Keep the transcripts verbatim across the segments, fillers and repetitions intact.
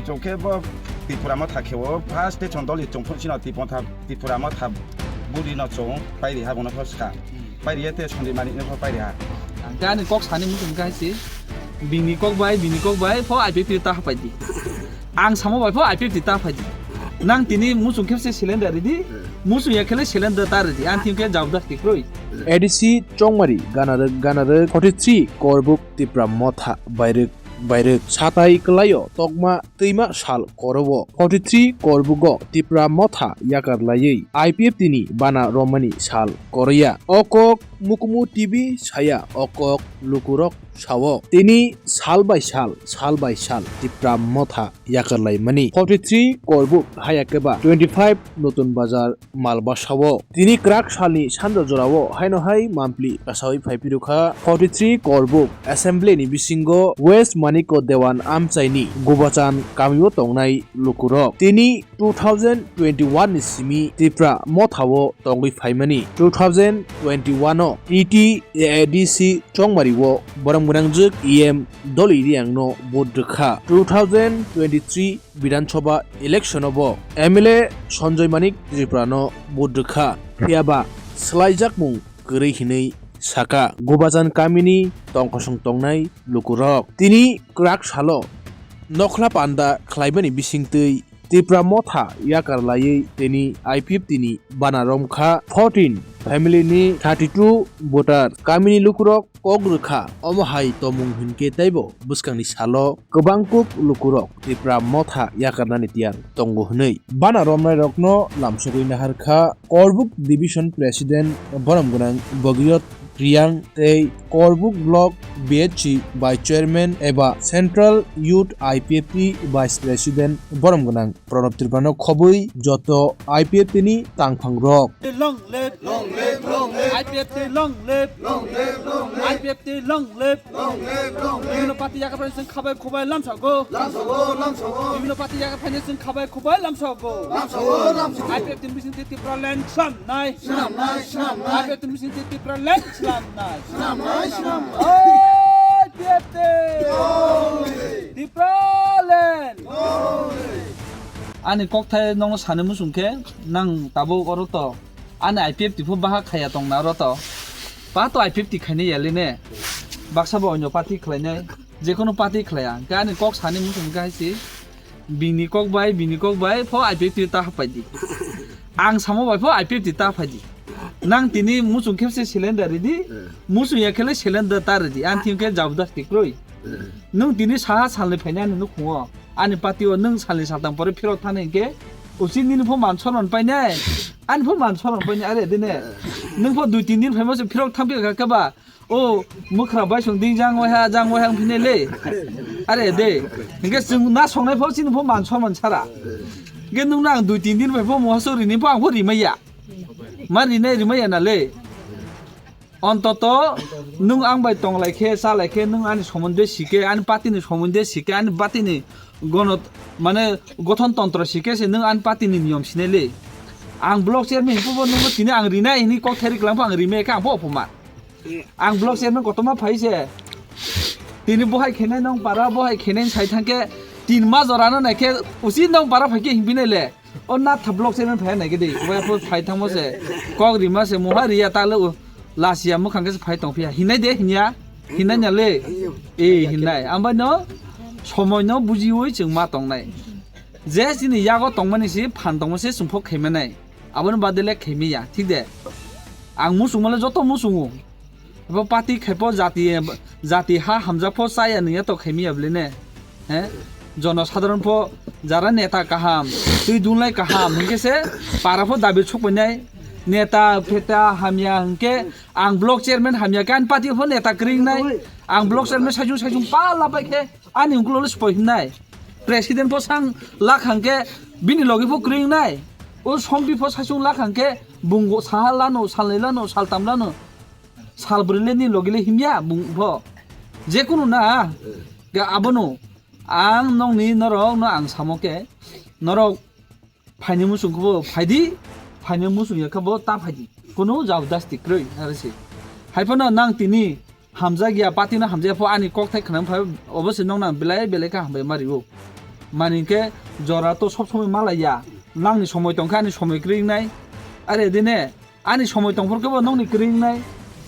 Chwng khe bo Tripura Motha khe o first te chwng doli chwng phuru chino Tripura Motha, Tripura Motha budi no chwng pairi ha bono kho ska. Pairi ya te Sanjay Manik no kho pairi ha. Ang khe ani kok sani muchung khe hai si. Bini kok bai, bini kok bai pho I P F T ta hapai di. Ang samo bai pho I P F T ta hapai di. Nang tini muchung khe se cylinder ridi. Muchung ya khe le cylinder ta ridi. Ang thim khe jawab da tikroi. A D C Chongmari ganarwk ganarwk forty three Korbuk Tipra Motha bairwk bairwk satai kwlaio tokma twima sal korowo forty three Korbugo Tipra Motha yakar laiwi I P F T ni bana romani sal koroya. O kok Mukumu T V saya, o kok lukurok sao. Tini sal bai sal, sal bai sal Tipra Motha yakar laimani. Forty three Korbuk haya keba twenty five Notun Bazar Malbasao. Tini kwrak salni sanja jorao haino hai mampli kasawi phai phirukha forty three Korbuk Assembly ni bisingo West Maniko Dewan amchaini Gubachan kamio tongnai lukurok. Tini two thousand twenty one ni simi Tipra Mothao tongwi phaimani. Two thousand twenty one o T T A D C Chongmario borom gwnangjwk E M Doli Riangno vote rwkha. Two thousand twenty three Bidhan Sabha election o bo M L A Sanjay Manik Tripura no vote rwkha, phiyaba swlaijakmung kwrwi hinwi saka Gubachan kamini tongkosong tongnai lukurok. Tini kwrak salo nokhla panda khlaimani bisingtwi Tipra Motha yakar laiwi tini I P F T ni bana romkha fourteen family ni thirty two voter. Kamini lukurok kok rwkha, omo hai tomung hinkhe teibo bwskangni salo kwbang kuk lukurok Tipra Motha yakarnani tiyar tongo hwnwi. Bana romnairokno lamsogwi naharkha Korbuk Division President borom gwnang Bhagirath Riang tei Korbuk Block B H C Vice Chairman eba Central Youth I P F T Vice President borom gwnang Pranab Tripurano khobwi joto I P F T ni tangphangrok. Long live, long live, long live. I P F T long live. Long live, long live. I P F T long live. Long live, long live. Bibhinno party yakar phainai chwng khabai khubai lamsago. Lamsago, lamsago. Bibhinno party yakar phainai chwng khabai khubai lamsago. Lamsago, lamsago. I P F T ni bisingtwi Tipraland swnamnai. Swnamnai, swnamnai. I P F T ni bisingtwi Tipraland swnamnai. Swnamnai, swnamnai. I P F T. Long live. Tipraland. Long live. Ani kokthai nokno sani muchung khe, nang tabuk oro to ani I P F T pho baha khaiya tong na oro to. Ba to I P F T khainai ya le ne. Baksa bo onyo party khlainai, jekono party khlaiya. Hwnkhe ani kok sani muchung khe hai se, bini kok bai, bini kok bai pho I P F T ta hapai di. Ang samo bai pho I P F T ta hapai di. Nang tini muchung khe se cylinder ridi, muchung ya khe le cylinder ta ridi. Ang thim khe jabdasti kroi. Nwng tini saha salni phainai ani nukhungo, ani party o nwng salni saltang pore phirok thani hinkhe, usi nini pho man soron painai, ani pho man soron painai, are dine. Nwng pho dui tin din phaima se phirok thang phikha khe ba, o mwkhra bai song ding jang waiha, jang waiha wng phinai le. Are de, hinkhe chwng na songnai pho chini pho man soron sara. Hinkhe nwng nang dui tin din bai pho moha sori ni pho ang pho rimaiya. Ma rinai rimaiya na le. Ontoto nwng ang bai tong lai khe, cha lai khe, nwng ani somonde si khe, ani party ni somonde si khe, ani party ni gono, mane, gothon tontro si khe se nwng ani party ni niyom sinai le. Ang block chairman hinkhe bo nwngno tini ang rinai hini kok theri klang pho ang rimai khe ang pho ophoman. Ang block chairman kotorma phai se. Tini bohai khenai nong para, bohai khenai sai thang khe tin ma jora no nai khe usi nong para phai khe himpi nai le. O natha block chairman phai nai khe de, wai pho phai thangmo se, kok rima se, moha riya ta le, lasiya mwkhang khe se phai tong phiya. Hinai de, hinya, hinai nya le, e hinai. Ambai no, somoi no bujiwi chwng ma tongnai. Je chini yago tongmani se, phan tongmo se, chwng pho khaimanai. Aboni bade le khaimiya, thik de. Ang muchungma le joto muchungo. Bo party khai pho jati, jati ha hamjak pho chaya nungya to khaimiya bwle ne? He? Jono sadharon pho jara neta kaham, twi dunlai kaham, hinkhe se para pho dabi sukpainai. Neta pheta hamya hinkhe ang block chairman hamya khe ani party pho neta kwrwi wngnai. Ang block chairman saichung saichung pala pai khe ani ungkulole sipoi himnai. President pho sang lak hangkhe bini logi pho kwrwi wngnai. O sompi pho saichung lak hangkhe bung saha lano, salnwi lano, saltam lano. Sal bwrwi le ni logi le himya bung pho. Jekunu na, ga abono ang nokni norok no ang samo khe, norok phaini muchung khe bo phai di, phaini muchung ya khe bo ta phai di. Kunu jabdasti kwrwi, are se. Hai phano nang tini hamjak ya, party no hamjak ya pho ani kok thai khna phai, obo se nokno ang belai belai khe hambai ma rio. Mani hwnkhe jora to sob somoi malaiya. Nangni somoi tongkha, ani somoi kwrwi wngnai. Are dine, ani somoi tongphuru khe bo nokni kwrwi wngnai.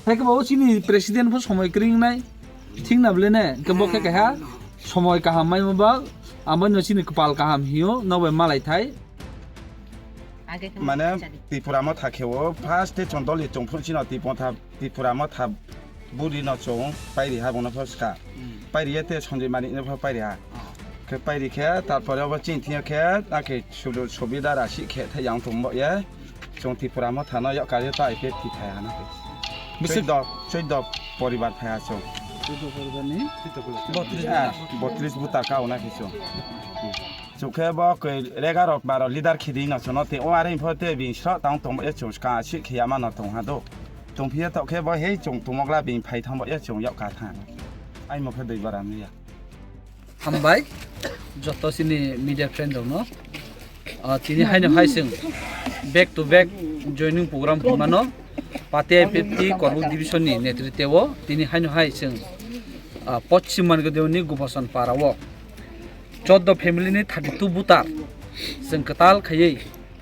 Hai khe bo chini president pho somoi kwrwi wngnai. Thik na bwle ne? Hwnkhe bo khe keha somoi kaham maimo ba, amo no chini kwpal kaham hino, nok bai malai thai. Mane Tripura Motha khe o first te chondol ni chongphuru chino Tripura Motha buri no chong pairi ha bono pho ska. Pairi ye te Sanjay Manik no pho pairi ha. Khe pairi khe tarpore obo chini thing khe akhe sudu subida rasi khe thai yang tong bo ye. Chong Tripura Motha no yok kari ta I P F T thai ha na khe. Bisi- Choido, choido poribar thai ha chong. Botris Ah, botris buta ka ona khe chong. Chukhe bo koi rega rok baro leader khidi no chono te o are pho te bini sro tang tong e chung ska si khiya ma no tong ha do. Tong phiya to khe bo hei chung tumok la bini phai thang bo e chung yok ka thang. Ai mo khe dui bara miya. Hambai joto chini media friend rok no. Ah, tini haino hai chwng back to back joining program hwnmano. Pate I P F T Korbuk division ni netritwo tini haino hai chwng, ah, Poschim Mangadeoni Gubasan para o. Choddo family ni thirty two voter chwng kwtal khaiwi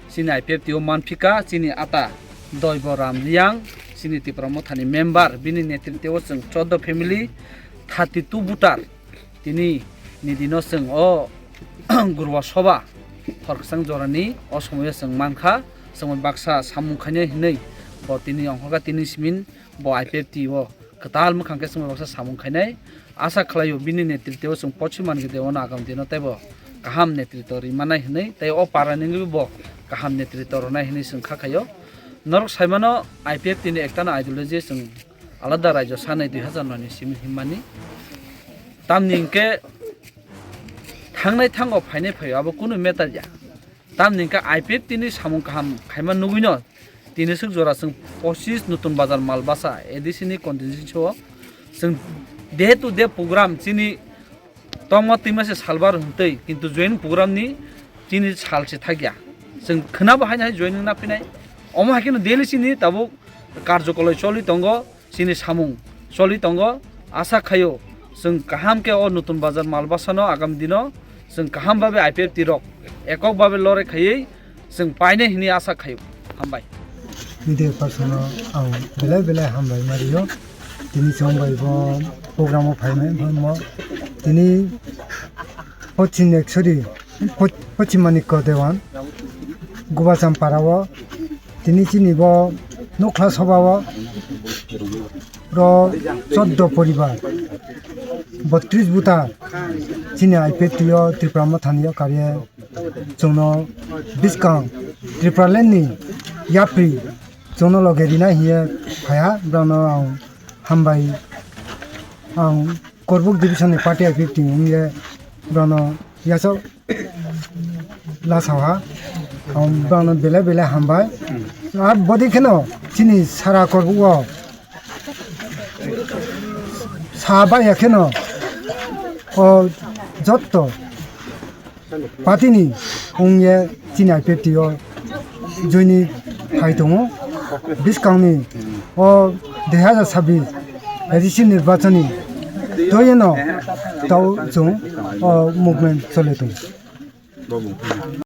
chini I P F T o manphika, chini ata Doibo Ram Riang, chini Tipra Mothani member, bini netritwo chwng choddo family thirty two voter tini ni dino chwng o Gurwa Soba hor kwchang jorani o somoyo chwng mankha, chwng baksa samung khainai hinwi bo tini ongkhorkha, tini simin bo I P F T o kwtal mwkhang khe chwng baksa samung khainai. Asa khlaio bini netritwo chwng Poschim Mangadeono agam dino teibo kaham netritwo ri manai hinwi, tei o para ningwi bo kaham netritwo rwnai hinwi chwng kha khaio. Norok saimano I P F T ni ektano ideology chwng alada raijo sanai dui hazar noi ni simi himmani. Tamni hinkhe thangnai thango phainai phaio abo kunu matter ya. Tamni hwnkhe I P F T ni samung kaham khaima nugwino tini swk jora chwng pochis Nutun Bazar Malbasa A D C ni constituency o chwng day to day program chini tongma twima se salbar hwntwi, kintu joining program ni chini sal se thakya. Chwng khwnabo haino hai joining na phinai. Omo hai kheno daily chini tabuk karjokoloi choli tongo. Chini samung choli tongo. Asa khaio chwng kaham khe o Nutun Bazar Malbasano agam dino chwng kaham babe I P F T rok ekok babe lore khaiwi chwng painai hwnwi asa khaio. Hambai. Media person no ang belai belai hambai ma rio. Tini chwng bai bo program o phaimai bo mo tini Poschim Ekshori, Poch-, Poschim Manikya Dewan, Gubacham para o tini chini bo Nukla Soba o ro choddo poribar, botris buta chini I P F T o Tripura Mothani o kariye chwngno bwskang Tripura land ni yapri chwngno loge rina hiye phaiha, borokno ang hambai, ang Korbuk division ni party I P F T wngye borokno yasok lasaha, ang borokno belai belai hambai. Ar bodi kheno chini sara Korbuk o sa baiya kheno o jotto party ni wngye chini I P F T o joini phai tongo. Bwskangni o dui hazar sabbish A D C nirbachoni toyeno tao chwng o movement choli tongo.